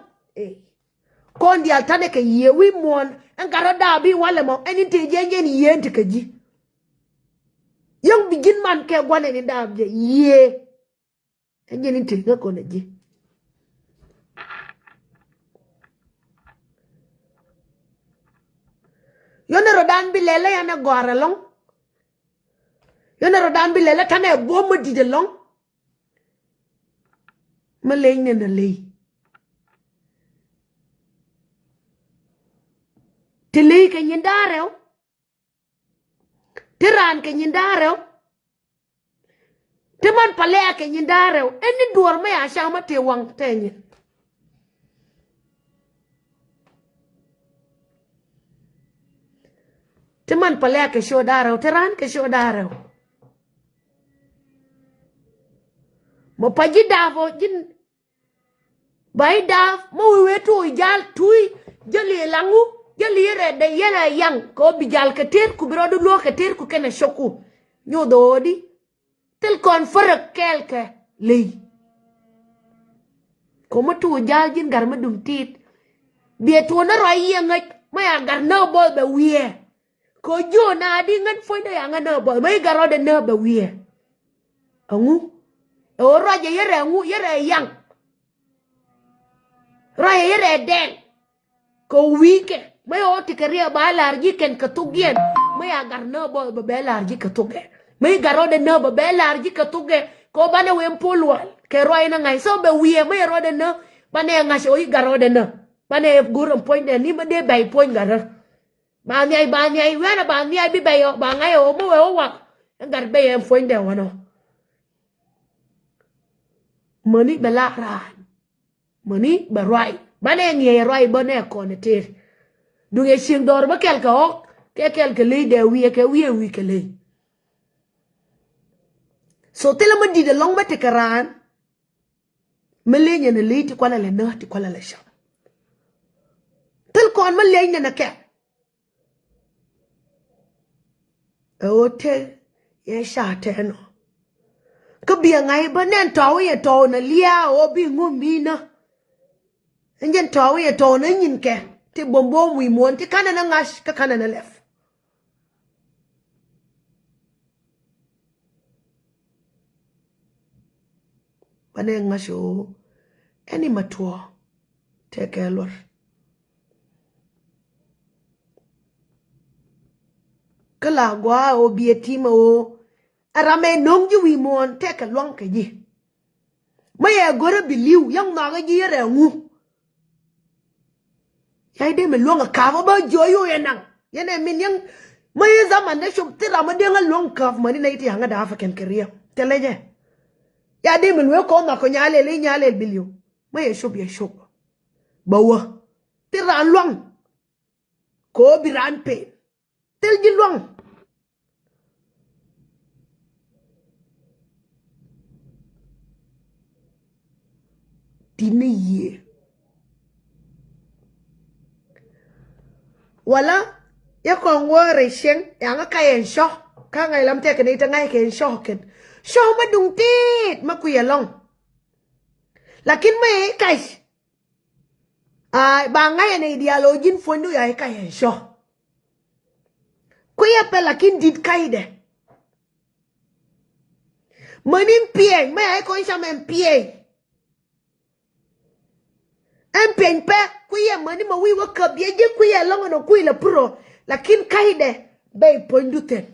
Ɛ. Kɔn diaal tanɛ kɛ yiëë wi̱i̱ muɔ̱ɔ̱n ɛn gat rɔ̱ daap i̱ walɛ mɔ ɛn in tëë jɛ ɛn jɛ ɛn yiëë ɛn ti kɛ ji̱. Yäŋ bi ji̱n man kɛ gua̱n ɛn in daap jɛ yiëë. Ɛn jɛn in tëë ŋäk kɔn ɛ ji̱. Yɔn ɛ rɔ̱dan bi lɛl ɛ yan ɛ gɔ̱a̱r ɛlɔ̱ŋ. Yɔn ɛ rɔ̱dan bi lɛl ɛ tanɛ ɛ buɔ̱m mä di̱t ɛlɔ̱ŋ. Mä leny nɛn ɛ ley. Ti ley kɛ nyin da̱a̱ rɛw. Ti raan kɛ nyin da̱a̱ rɛw. Ti man palɛ a kɛ nyin da̱a̱ rɛw ɛn ni duɔ̱ɔ̱r mɛ a ca mä tëë waŋ tɛ nyin. Ti man palɛ a kɛ ciö da̱a̱ rɛw ti raan kɛ ciö da̱a̱ rɛw. Mɔ pa ji̱ da̱a̱p ɔ ji̱n. Ba i̱ da̱a̱p mä wi̱i̱ wee tuɔɔk i̱ jal tuuc jäli laŋu jäli rɛɛt dee yɛn a yaŋ kɛ ɣöö bi jal kɛ tëër ku bi rɔɔdu luɔ̱ɔ̱k kɛ tëër ku kɛnɛ cɔku. Nyoth ɣöödi thil kɔn färek kɛɛl kɛ ley. Kɛ ɣöö mä tuɔɔk jal ji̱n gat mä duŋ ti̱i̱t. Biɛ tuɔɔk ni rɔy yiëë ŋäc mä ya gat nääk bɔth bɛ wiɛɛ. Kɛ ɣöö jiöna di ŋän puɔ̱nydä ya ŋän nääk bɔth mä i̱ gat rɔɔdɛ nääk bɛ wiɛɛ. Ɛŋu ɛ ɣöö ruacɛ yärɛ ɛŋu yärɛ yaŋ. Ruacɛ yärɛ dɛŋ. Kɛ wi̱i̱kɛ mä yɛ ɣɔ̱ ti kɛ riɛk ba la̱r ji̱ kɛn kɛ thok yɛn mä ya gat nääk bɔth bɛ bɛ la̱r ji̱ kɛ thok ɛ. Mä i̱ gat rɔɔdɛ nääk bɛ bɛ la̱r ji̱ kɛ thok ɛ kɛ ɣöö banɛ wee puɔl lual kɛ ruac ni ŋa̱c thok bɛ wi̱i̱ ɛ mä yɛ rɔɔdɛ nääk. Banɛ ŋa̱c ɣöö i̱ gat rɔɔdɛ nääk banɛ go̱r ɛn puɔ̱nydɛ ni mä dee bɛy puɔ̱ny gat rä. Ba nhiac ba nhiac wianɛ ba nhiac bi bɛy ɔ ba ŋa̱c ɛ ɣöö mä wee wä wak. Ɛn gat bɛy ɛn puɔ̱nydɛ wänɔ. Mäni bɛ la raan. Mäni bɛ ruac banɛ ŋiɛc ruac bä nɛ kɔn ɛ tëër. Duŋ ɛ cieŋ dɔɔr bä kɛl kɛ ɣɔk kɛ kɛl kɛ ley dɛ wi̱i̱ ɛ kɛ wi̱i̱ ɛ wi̱i̱ kɛ ley. So thilɛ mä di̱t ɛlɔ̱ŋ bä tekɛ raan. Mä leny ɛn ɛ ley ti kualɛ lɛ nä ti kualɛ lɛ cam. Thil kɔn mä leny nɛn ɛ kɛ. Ɛ ɣöö te yɛ ca tɛn ɔ. Kä biɛ ŋa̱c bä nɛn tɔ̱w yɛ tɔ̱w nɛ lia̱a̱ ɣöö bi ŋum bi nä. Ɛn jɛn tɔ̱w yɛ tɔ̱w nɛ nyinkɛ ti buɔ̱m buɔ̱m wi̱i̱ muɔ̱ɔ̱n ti ka̱nɛ nɛ ŋa̱c kä ka̱nɛ nɛ lɛp. Banɛ ŋa̱c ɣöö ɛn imɛ tuɔɔk tɛkɛ luɔr. Kä la gua̱a̱ ɣöö biɛ ti̱mɛ ɣöö ɛ ram ɛ no̱ŋ ji̱ wi̱i̱ muɔ̱ɔ̱n tɛkɛ lua̱ŋ kɛ ji̱. Mä yɛ go̱rä bi li̱w yäŋ nhɔakä ji̱ yärɛ ŋu. Ya̱c dee mi luäŋ ɛ ka̱a̱p ɛ bä jiɔ yo̱o̱ yɛ naŋ yɛn ɛ min yäŋ. Mä yɛ zaman dee cop thil ram ɛ dee ŋä luäŋ ka̱a̱p mäni nɛy ti ya̱ŋä da̱a̱ fɛ kɛn kɛ riɛm tɛlɛ jɛ. Ya̱c dee mi luäŋ kɔn nhɔak kɔ nyalɛl i̱ nyalɛl bi li̱w. Mä yɛ cop yɛ cop bä wä thil ran luäŋ. Kɛ ɣöö bi raan pen. Thil ji̱ luaŋ. Di̱t ni yiëë. Wala yɛ kɔn wä rɛy cieŋ yaŋä ka yɛn cɔ. Ka ŋa̱c lam tɛk kɛn i̱ te ŋa̱c kɛ yɛn cɔ kɛn. Cɔ mä duŋ ti̱i̱t mä kui̱ ɛlɔ̱ŋ. Lakin mä i̱ kac. Aa, ba ŋa̱c ɛn i̱ diaal ɣöö ji̱n puɔ̱nydu ya i̱ kac ɛn cɔ. Kui̱ ɛ pɛ lakin di̱t ka̱cdɛ. Mäni ɛn piɛny, mä ya i̱ kɔn cam ɛn piɛny. Ɛn piɛny pɛ, kui̱ ɛ mäni mä wi̱i̱ wä käp yɛ ji̱ kui̱ ɛ lɔ̱ŋ ɛn ɔ kui̱ lɛ purɔ, lakin ka̱cdɛ bɛ i̱ puɔ̱nydu thi̱n.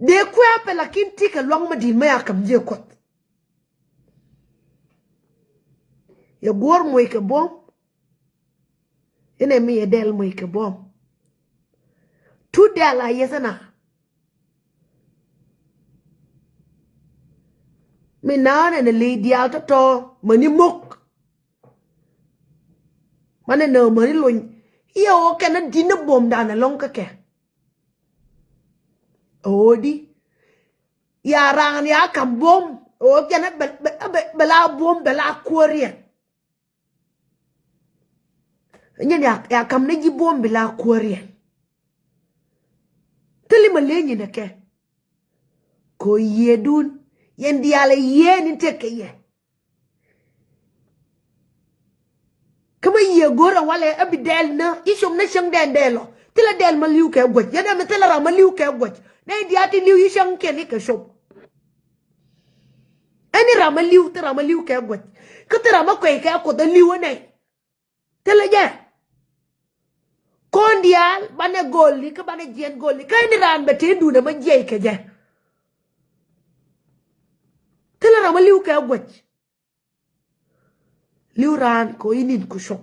Dee kuɛ pɛ lakin ti kɛ luaŋ mä di̱t mä ya ka̱m jiɛ kuɔth. Yɛ guɔ̱ɔ̱r moc kɛ buɔ̱m. Inɛ mi yɛ dɛl moc kɛ buɔ̱m. Tut dɛl a yɛth ɛna. Mi naan ɛn ɛ ley diaal tɔ̱tɔ̱ mäni mok. Manɛ nä mäni lony. Iɛ ɣöö kɛn a di̱t ni buɔ̱mdan ɛlɔ̱ŋ kä kɛ. Ɣöö di ya raan ya ka̱m buɔ̱m ɣöö kɛn a bɛ, bɛ, bɛ, bɛ la buɔ̱m bɛ la kuäär yɛn. Nyɛn ya, ya ka̱m ni ji̱ buɔ̱m bi la kuäär yɛn. Thili ma leny in ɛ kɛ. Ko yiëëdun yɛn diaal ɛ yiëë ni tek kɛ yɛ. Kä ma yiëë go̱r ɛ walɛ ɛ bi dɛl nä i̱ com nä cäŋ dɛn dɛl ɔ. Thilɛ dɛl ma li̱w kɛ guäc yɛn ɛmɛ thilɛ ram ma li̱w kɛ guäc. Nɛ i̱ diaal ti li̱w i̱ cäŋ kiɛn i̱ kɛ com. Ɛn i̱ ram ma li̱w thi ram ma li̱w kɛ guäc. Kä thi ram ma kuɛy kɛ kuoth ɛ li̱w ɛ nɛy. Thilɛ jɛ. Kɔn diaal banɛ goli kä banɛ jiɛn goli kä ɛn raan bɛ tëë dunɛ mä jiɛc kɛ jɛ. Thilɛ ram a li̱w kɛ guäc. Li̱w raan kɛ ɣöö i̱ ni̱n ku cuɔp.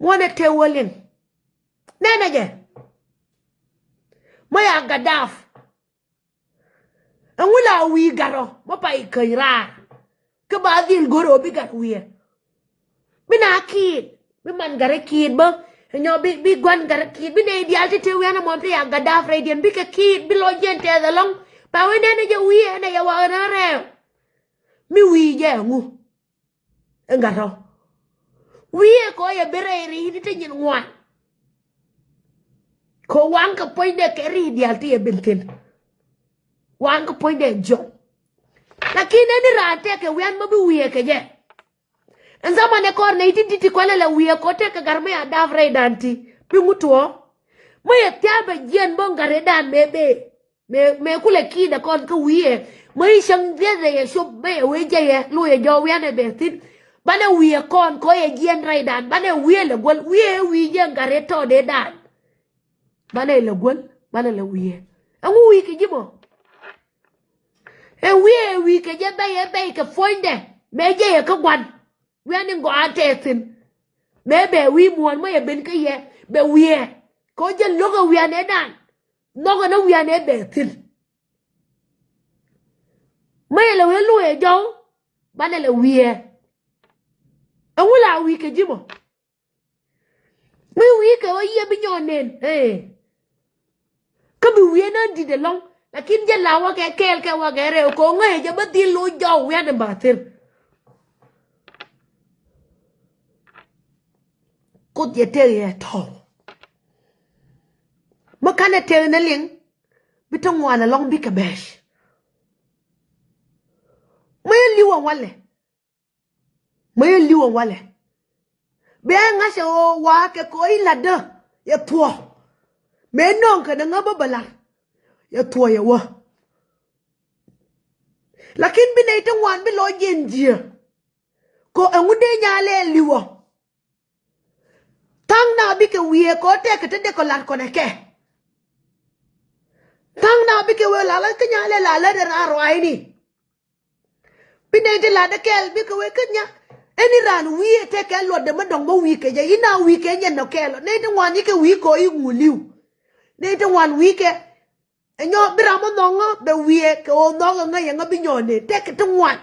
Muɔnɛ tëë wä liŋ. Nɛnɛ jɛ. Mä ya Gadaf. Ɛŋu la wi̱i̱ gat ɔ mä pay käny raar. Kä ba dhil go̱r ɔ bi gat wi̱i̱ ɛ. Bi na kiit bi man gat rɛ kiit bä. Ɛnyɔ bi, bi gua̱n gat rɛ kiit bi nɛy diaal ti te wi̱i̱ ɛn ɛmɔ ti ya Gadaf rɛydiɛn bikɛ kiit bi lɔ jiɛn tɛth ɛlɔ̱ŋ. Pa wen ɛn ɛ jɛ wi̱i̱ ɛn ɛ yɛ wa ɣän ɛ rɛw. Mi wi̱i̱ jɛ ɛŋu. Ɛn gat ɔ wi̱i̱ ɛ kɔ yɛ ben rɛy ri̱i̱ni te nyin ŋuan. Kɛ waŋ kɛ puɔ̱nydɛ kɛ ri̱i̱ diaal ti yɛ ben thi̱n. Waŋ kɛ puɔ̱nydɛ jɔk. Lakin ɛn ni raan tɛkɛ wian ma bi wi̱i̱ ɛ kɛ jɛ. Ɛn thamanɛ kɔr nɛy ti di̱t ti kualɛ lɛ wi̱i̱ ɛ kɔ tɛkɛ gat mi a dap rɛydan ti bi ŋut tuɔɔ. Mi yɛ thia̱a̱ bɛ jiɛn bä gat rɛydan mëë bee. Mëë, mëë kulɛ ki̱i̱dɛ kɔn kä wi̱i̱ ɛ. Mä i̱ cäŋ dhieth ɛ yɛ cop bä yɛ wee jɛ yɛ lo̱c ɛ jɔw wianɛ bɛ thi̱n. Banɛ wi̱i̱ ɛ kɔn kɔ yɛ jiɛn rɛydan banɛ wi̱i̱ ɛ lɛ guäl wi̱i̱ ɛ wi̱i̱ jɛ gat rɛy tɔɔdɛdan. Banɛ lɛ guäl banɛ lɛ wi̱i̱ ɛ. Ɛŋu wi̱i̱ kɛ ji̱ mɔ. Ɛ wi̱i̱ ɛ wi̱i̱ kɛ jɛ bɛy ɛ bɛy kɛ puɔ̱nydɛ. Mëë jɛ yɛ kä gua̱n. Wian in gɔaa tɛɛ thi̱n. Mëë bɛ wi̱i̱ muɔ̱ɔ̱n mä yɛ ben kä yɛ bɛ wi̱i̱ ɛ. Kɛ ɣöö jɛ lo̱k ɛ wianɛ dan. Nhɔkɛ ni wianɛ bɛ thil. Mä yɛ lɛ wee lo̱c ɛ jɔw banɛ lɛ wi̱i̱ ɛ. Ɛŋu la wi̱i̱ kɛ ji̱ mɔ. Mi wi̱i̱ kɛ ɣöö yiëë bi nyɔɔn nen. Kä bi wi̱i̱ ɛ nään di̱t ɛlɔ̱ŋ. Lakin jɛ la wakɛ kɛɛl kɛ wakɛ rɛw kɛ ɣöö ŋäcɛ jɛ bä dhil lo̱c jɔw wianɛ ba thil. Kuoth yɛ tëk yɛ tɔ̱. Mi kanɛ tëk ni liŋ bi te ŋuan ɛlɔ̱ŋ bikɛ bɛc. Mi yɛ li̱w ɛ walɛ. Mi yɛ li̱w ɛ walɛ. Bia ŋa̱cä ɣöö wa̱a̱ kɛ kɛ ɣöö i̱ la̱tdä yɛ thuɔ̱k. Mëë nɔŋ kɛn ɛ ŋäp bä bɛ la̱t yɛ thuɔ̱k yɛ wä. Lakin bi nɛy te ŋuan bi lɔ jiɛn jiääk. Kɔ ɛŋu dee nyalɛ li̱wä. Tha̱a̱ŋ na bikɛ wiee kɔ tɛkɛ te dee kɔ la̱t kɔnɛ kɛ. Tha̱a̱ŋ na bikɛ wee la lät kä nyalɛ la lät ɛ raar ruaacni. Bi nɛy ti la̱t ɛ kɛɛl bikɛ wee kä nya. Ɛn i̱ raan wiee tɛkɛ luɔtdɛ mä dɔ̱ŋ mä wi̱i̱ kɛ jɛ i̱ na wi̱i̱ kɛ nyɛn nɔ kɛɛl ɔ nɛy ti ŋuan i̱ kɛ wi̱i̱ kɔ i̱ ŋu li̱w. Nɛy ti ŋuan wi̱i̱ kɛ. Ɛ nyɔ bi ram mi nhɔk ŋä bɛ wiee kɛ ɣöö nhɔk ɛ ŋä yɛ ŋä bi nyɔɔn neen tɛk kɛ ti ŋuan.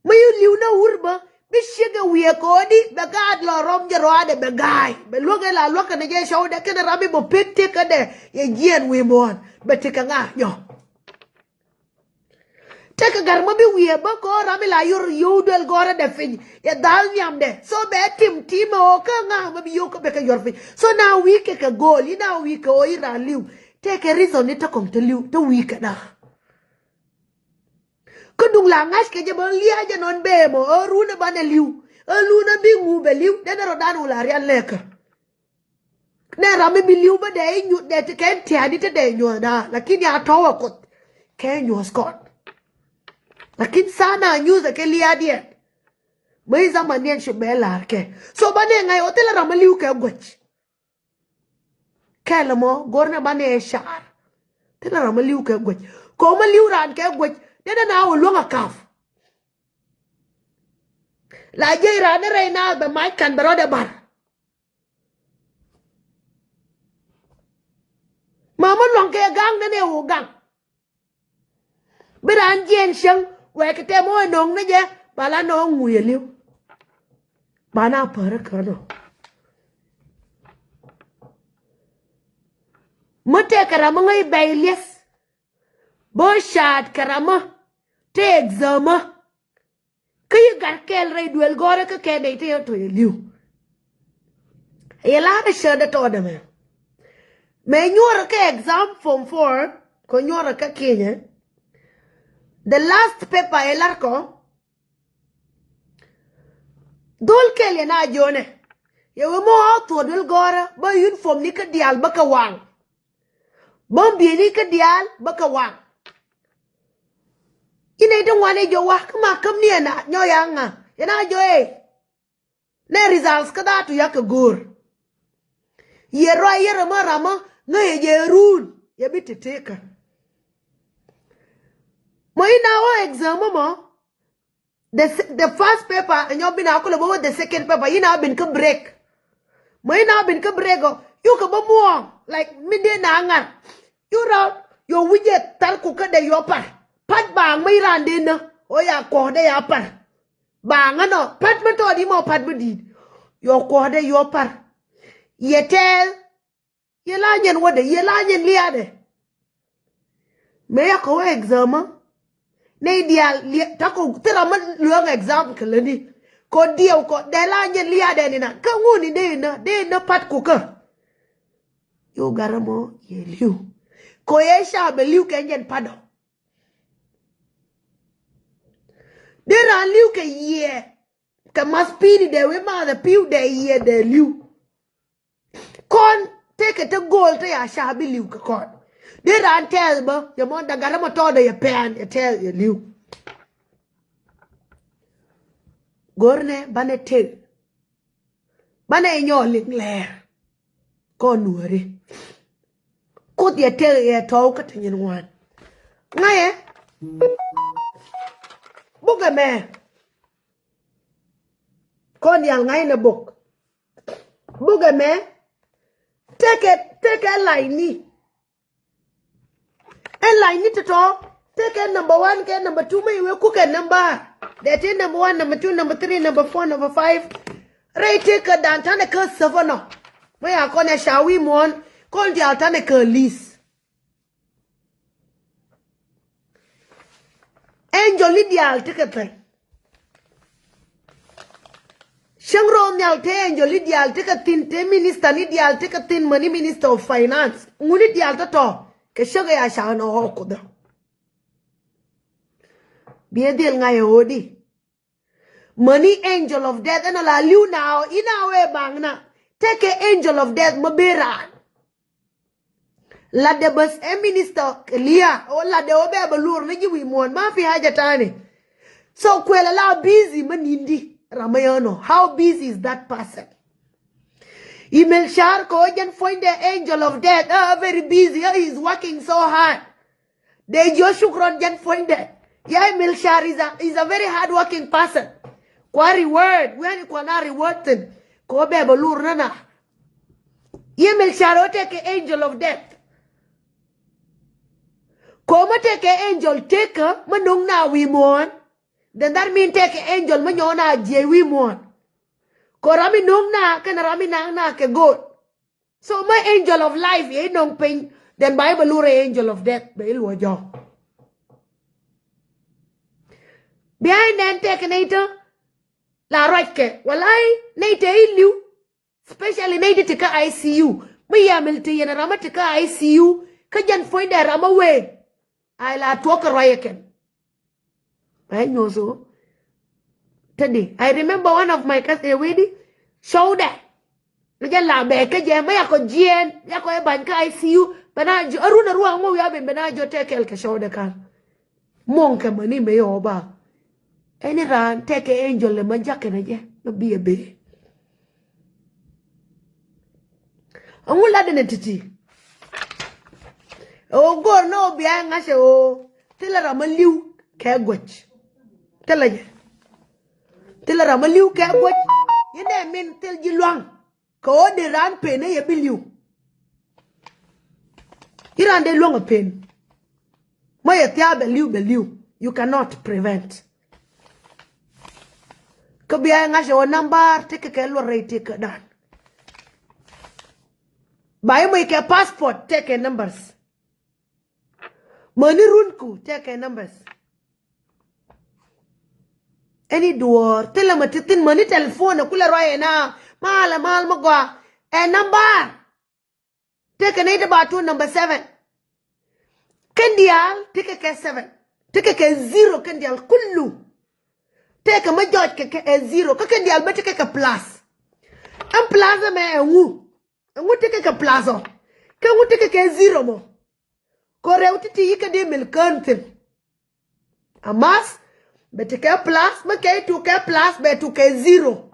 Mi yi li̱w na wur bä Bi ciek ɛ wiee ko̱o̱di bɛ gaat lɔ rɔm jɛ rɔadɛ bɛ ga̱a̱y. Bɛ luäk ɛ la luäk kɛnɛ jɛ cɔwdɛ kɛnɛ ram mi bɛ pet tëkädɛ yɛ jiɛɛn wi̱i̱ muɔ̱ɔ̱n. Bɛ tekɛ ŋa nyɔ. Tekɛ gat mɔ bi wiee bä ko̱o̱r ram mi la yor yo̱w duel gɔ̱rä dɛ piny. Yɛ dhal nhiamdɛ. So bɛ tim timɛ ɣöö kä ŋa mɔ bi yo̱w kä bɛ kɛ yor piny. So na wi̱i̱ kɛ kɛ go̱o̱l i̱ na wi̱i̱ kɛ ɣöö i̱ raan li̱w. Tekɛ reason ni te kɔŋ te li̱w te wi̱i̱ kɛ na. Kä duŋ la ŋa̱ckɛ jɛ bä lia̱a̱ jɛ nɔn bee mɔ ɛ run ɛ banɛ li̱w. Ɛ run ɛ bi ŋu bɛ li̱w dɛn ɛ rɔ dan wula rial nɛɛkä. Nɛ ram mi bi li̱w bä dɛ i̱ nyuth dɛ ti kɛn tia̱a̱ni te dɛ nyuɔ̱th na lakin ya tɔ̱wä kuoth. Kɛ nyuɔ̱th kɔn. Lakin sana nyuth ɛ kɛ lia̱a̱diɛn. Mä i̱ zaman diɛn cu bɛ la̱r kɛ. So banɛ ŋa̱c ɔ thilɛ ram mi li̱w kɛ guäc. Kɛl mɔ go̱r nɛ banɛ ɛ car. Thilɛ ram mi li̱w kɛ guäc. Kɛ ɔ mi li̱w raan kɛ guäc. Dee dee na wä luäŋ a kaf. La jiɛc raan ni rɛy na bɛ mac kan bɛ rɔdɛ bar. Ma mi luaŋ kɛ gaŋ ni ni wu gaŋ. Bi raan jiɛn cäŋ wɛɛk kɛ tɛm wä nɔŋ ni jɛ ba la nɔŋ ŋuc aliu. Ba na päri känɔ. Mi tɛk kɛ ram mi ŋäc bɛy lieth. Bä caat kɛ ram mi tëë exam mi. Kä yi gat kɛɛl rɛy duel gɔ̱rä kä kɛ nɛy te yɛ to̱c aliu. Yɛ la̱rä cäät dee tɔɔdɛ mɛ. Mɛ nyuɔrä kä exam form four kɛ nyuɔrä kä Kenya. The last paper ɛ lar kɔ. Dhol kɛl yɛ na jonɛ. Yɛ wee mɔ a thuɔ̱k duel gɔ̱rä bä uniform ni kä diaal bä kɛ waŋ. Bä bieni kä diaal bä kɛ waŋ. Inɛ ite ŋuan ɛ jɔ wa kä ma käm ni ɛna nyɔ ya ŋa yɛ na jɔ ɛ. Nɛ results kä dha tu ya kɛ go̱o̱r. Yɛ rɔy yɛ rɛ mɔ ramɔ ŋä yɛ jɛ run yɛ bi te tekä. Mɔ ina wä exam mɔ. The, se- the first paper ɛnyɔ bin a kulɛ bä wä the second paper ina bin kä break. Mɔ ina bin kä break ɔ yuk kɛ bä muɔ like mi dee na ŋar. Yuk rɔ yɔ wi̱cɛ thar ku kä dee yɔ par. Pat baaŋ mɔ iran dee nä ɔ ya kɔɔdɛ ya par. Baaŋ ɛnɔ pat mi tɔɔdi mɔ pat mi di̱i̱t. Yɔ kɔɔdɛ yɔ par. Yɛ tɛɛl. Yɛ la nyɛn wädɛ yɛ la nyɛn liaadɛ. Mëë yakɔ wä exam nɛy diaal liɛ takɔ thil ram mi luäŋ exam kɛ lätni. Kɔ diɛw kɔ dee la nyɛn liaadɛ ni na kä ŋuni dee na dee na pat kukä. Yo garä mɔ yɛ li̱w. Kɔ yɛ ca bɛ li̱w kɛ nyɛn patdɔ. Dee raan li̱w kɛ yiɛ. Kɛ math pi̱i̱ni dee wi̱i̱ math ɛ pi̱w dee yiɛ dee li̱w. Kɔn tekɛ te go̱o̱l te ya ca bi li̱w kɛ kɔn. Dee raan tɛɛth bä yɛ mɔ dagarä mɔ tɔɔdɛ yɛ pɛn yɛ tɛɛth yɛ li̱w. Go̱rnɛ banɛ tek. Banɛ nyɔɔl liŋ lɛɛr. Kɔn nuɔri. Kuth yɛ tek yɛ tɔw kä te nyin ŋuan. Ŋa̱cɛ. Bukɛ mɛ. Kɔn yal ŋa̱cnɛ buk. Buk ɛmɛ tekɛ tekɛ la̱cni. Ɛn la̱cni tɔ̱tɔ̱ tekɛ number one kɛ number two mi iwee kukɛ number. Dɛ ti number one, number two, number three, number four, number five. Rɛy tekɛ dan tanɛ kä thäpä nɔ. Mi ya kɔn ɛ ca wi̱i̱ muɔ̱ɔ̱n kɔn diaal tanɛ kä list. Angel ni diaal tekɛ thi̱n. Cäŋ ro̱o̱ nhial te angel ni diaal tekɛ thi̱n, te minister ni diaal tekɛ thi̱n, mäni minister of finance. Ŋuni diaal tɔ̱tɔ̱ kɛ cäk ɛ ya ca nɔ ɣɔɔ kudhä. Biɛ dhil ŋa̱c ɛ ɣöödi. Mäni angel of death ɛn a la li̱w na ɔ in a wee baŋ na. Tekɛ angel of death mä ben raan. Latdɛ bäth ɛ minister kɛ lia̱a̱ ɔ latdɛ ɔ bɛ bɛ luɔr ni ji̱ wi̱i̱ muɔ̱ɔ̱n ma fi haja tani. So kuɛl a la busy mä nindi ram mä yäŋ nɔ. How busy is that person? Imel car kɛ ɔ jɛn puɔ̱nydɛ angel of death ɛ very busy ɛ is working so hard. Dee jiɔ shukran jɛn puɔ̱nydɛ. Ya Emil Car is a, is a very hard working person. Kua reward, wiani kua na reward thin. Kɔ bɛ bɛ lur nana. Ye Emil Car o tekɛ angel of death. Kɔ ma tekɛ angel tekɛ ma no̱ŋ na wi̱i̱ muɔ̱ɔ̱n. Then that mean tëëkɛ angel mi nyɔk na jiɛc wi̱i̱ muɔ̱ɔ̱n. Kɛ ram mi no̱o̱ŋ na kɛnɛ ram mi naŋ na kɛ go̱o̱r. So mi angel of life yɛ no̱o̱ŋ piny, then Bible wurɛ angel of death bɛ iluɔ jɔk. Bia inɛn tëëkɛ nɛy ti la ruackɛ, walai nɛy tëë i̱ li̱w. Especially nɛy ti ti kä I C U. Mi yamil ti yɛn ram mi ti kä I C U. Kä jɛn puɔ̱nydɛ ram mi wee. Ay la tuɔk kɛ ruac ɛ kɛn. Bɛ nyuɔth ɣöö te di. I remember one of my cousin, ɛ wee di, cɔwdɛ. Mi jɛ la bɛ kä jɛ mi yakɔ jiɛɛn, yakɔ ɛ ba̱ny kä I C U. Bɛ na jɔ a run a ruaŋ ŋuɔ̱k ya ben bɛ na jɔ tɛk kɛl kɛ cɔwdɛ ka̱n. Muɔ̱ŋ kɛ mäni mëë ɣɔw ba. Ɛn i̱ raan tɛkɛ angel ɛmɛ ja̱kɛ nɛ jɛ mɛ bi ɛ bee. Ɛŋu lat ɛn ɛ ti̱ti̱. Ɛ ɣöö go̱o̱r ni ɣöö bia ɛ ŋa̱cɛ ɣöö thilɛ ram mi li̱w kɛ guäc. Thilɛ jɛ. Thilɛ ram mi li̱w kɛ guäc. Yɛn dee min thil ji̱ lua̱ŋ. Kɛ ɣöö dee raan pen ɛ yɛ bi li̱w. I̱ raan dee luäŋ ɛ pen. Mä yɛ thia̱a̱ bɛ li̱w bɛ li̱w. You cannot prevent. Kä bia ɛ ŋa̱cɛ ɣöö nambar tekɛ kɛ luɔt rɛy tekädan. Ba i̱ moc kɛ passport tekɛ numbers. Mäni runku tekɛ numbers. Ɛn i̱ duɔ̱ɔ̱r thilɛ mɛ ti thi̱n mäni telephone ɛ kulɛ ruac ɛ na mal ɛ mal mi gɔaa. Ɛ nambar. Tekɛ nɛy ti ba tuɔ̱ number seven. Kɛn diaal tekɛ kɛ seven. Tekɛ kɛ zero kɛn diaal kulu. Tekɛ mi jɔc kɛ kɛ ɛ zero kä kɛn diaal bä tekɛ kɛ plus. Ɛn plus ɛmɛ ɛŋu? Ɛŋu tekɛ kɛ plus ɔ? Kɛ ɛŋu tekɛ kɛ zero mɔ? Kɛ rɛw ti̱ti̱ yi kä dee mil kään thi̱n. Amas bɛ ti kɛ plus mi kɛ i̱ tuk kɛ plus bɛ tuk kɛ zero.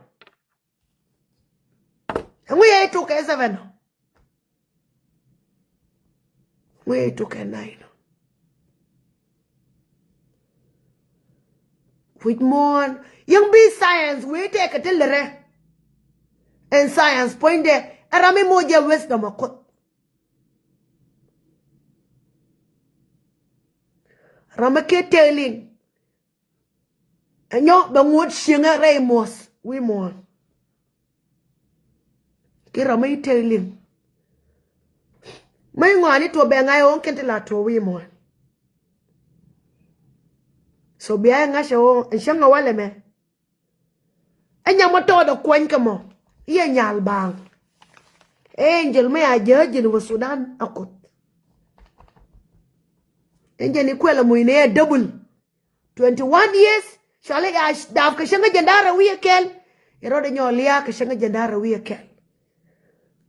Ɛŋu yɛ i̱ tuk kɛ seven ɔ? Ɛŋu yɛ i̱ tuk kɛ nine ɔ? Wi̱c muɔ̱ɔ̱n yäŋ bi science wi̱i̱ tɛkɛ ti lärɛ. Ɛn science puɔ̱nydɛ ɛ ram mi moc jɛ wisdom ɛ Kuoth. Ram mi kiɛ tɛk liŋ. Ɛnyɔ bɛ ŋuɔ̱t cieŋä rɛy muɔ̱th wi̱i̱ muɔ̱ɔ̱n. Ki ram mi tɛk liŋ. Mi ŋɔaani tuɔ bɛ ŋa̱c ɣöö kɛn ti la tuɔ wi̱i̱ muɔ̱ɔ̱n. So bia ɛ ŋa̱cä ɣöö ɛn cäŋ ɛ walɛ mɛ. Ɛ nyam ɔ tɔɔt ɛ kuany kɛ mɔ i̱ ɛ nyal baaŋ. Ɛ angel mi a jääc ji̱n wä Sudan a Kuoth. Angel ni kuɛl ɛ muc ni ɛ double. Twenty one years cɔal i̱ a dap kɛ cäŋ ɛ jɛn da̱rɛ wi̱i̱ ɛ kɛl. Yɛ rɔɔdɛ nyɔɔl liaak kɛ cäŋ ɛ jɛn da̱rɛ wi̱i̱ ɛ kɛl.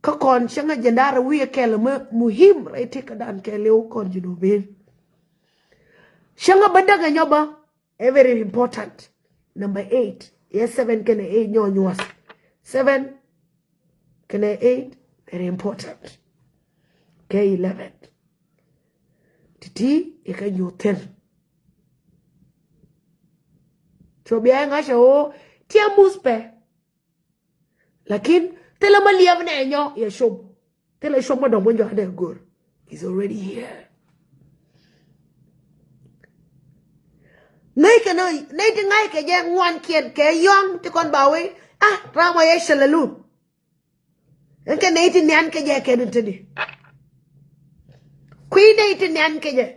Kä kɔn cäŋ ɛ jɛn da̱rɛ wi̱i̱ ɛ kɛl ɛ mi muhim rɛy ti kɛ da̱a̱n kɛɛliw kɔn ji̱ duɔ̱ɔ̱p in. Cäŋ ɛ bä däk ɛ nyɔ bä. Ɛ very important. Number eight. Yɛ seven kɛnɛ eight nyɔ nyuɔth. Seven kɛnɛ eight very important. Kɛ eleven. Ti̱ti̱ yɛ kɛ nyuɔth thi̱n. So bia yɛ ŋa̱cä ɣöö tiɛ muth pɛ. Lakin thilɛ ma liɛp nɛ nyɔ yɛ cop. Thilɛ cop ma dɔ̱ŋ ma jɔak dee go̱r. Is already here. Ŋäc kɛ nɔ nɛy ti ŋa̱c kɛ jɛ ŋuankiɛn kɛ yɔ̱ŋ ti kɔn ba wee. Ah, ram wa yɛ cɛ lɛ lu. Ɛn kɛ nɛy ti nian kɛ jɛ kɛn in te di. Kui̱ nɛy ti nian kɛ jɛ.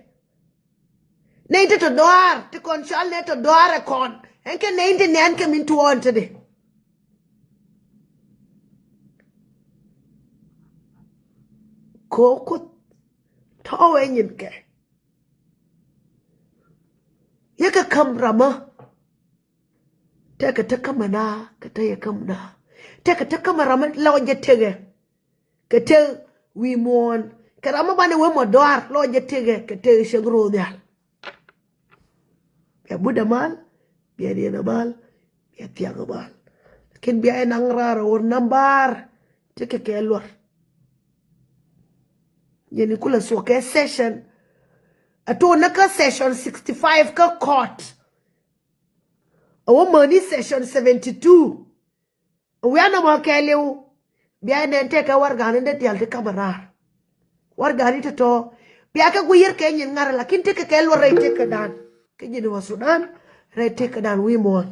Nɛy ti tɔ dɔaar ti kɔn cɔal nɛy tɔ dɔaar ɛ kɔn. Ɛn kɛ nɛy ti nian kɛ min tuɔɔn te di. Kɛ ɣöö Kuoth tɔ̱ wee nyin kɛ. Yɛ kɛ käm ramä. Tekɛ te kämɛ na kɛ te yɛ käm na. Tekɛ te kämɛ ramä lɔ jɛ tekɛ. Kɛ te wi̱i̱ muɔ̱ɔ̱n kɛ ramä banɛ wee mɔ dɔaar lɔ jɛ tekɛ kɛ te cäŋ ro̱o̱ nhial. Bia but dɛ mal, bia diɛn ɛ mal, bia thiaŋ ɛ mal. Lakin bia ɛ naŋ raar ɛ wä nambar tekɛ kɛ luɔr. Jɛn i̱ kulɛ thuɔ̱k kɛ session. Ɛ tuɔɔk ni kä session sixty five kä court. Ɛ wä mäni session seventy two. Wiaa nɔmɔ kɛɛliw. Bia nɛn tekɛ warɛgani dee diaal ti kamɛ raar. Warɛgani tɔ̱tɔ̱ bia kɛ gui̱i̱r kɛ nyin ŋa̱rä lakin tekɛ kɛ luɔt rɛy tekɛ dan. Kä ji̱n wä Sudan rɛy tëkädan wi̱i̱ muɔ̱ɔ̱n.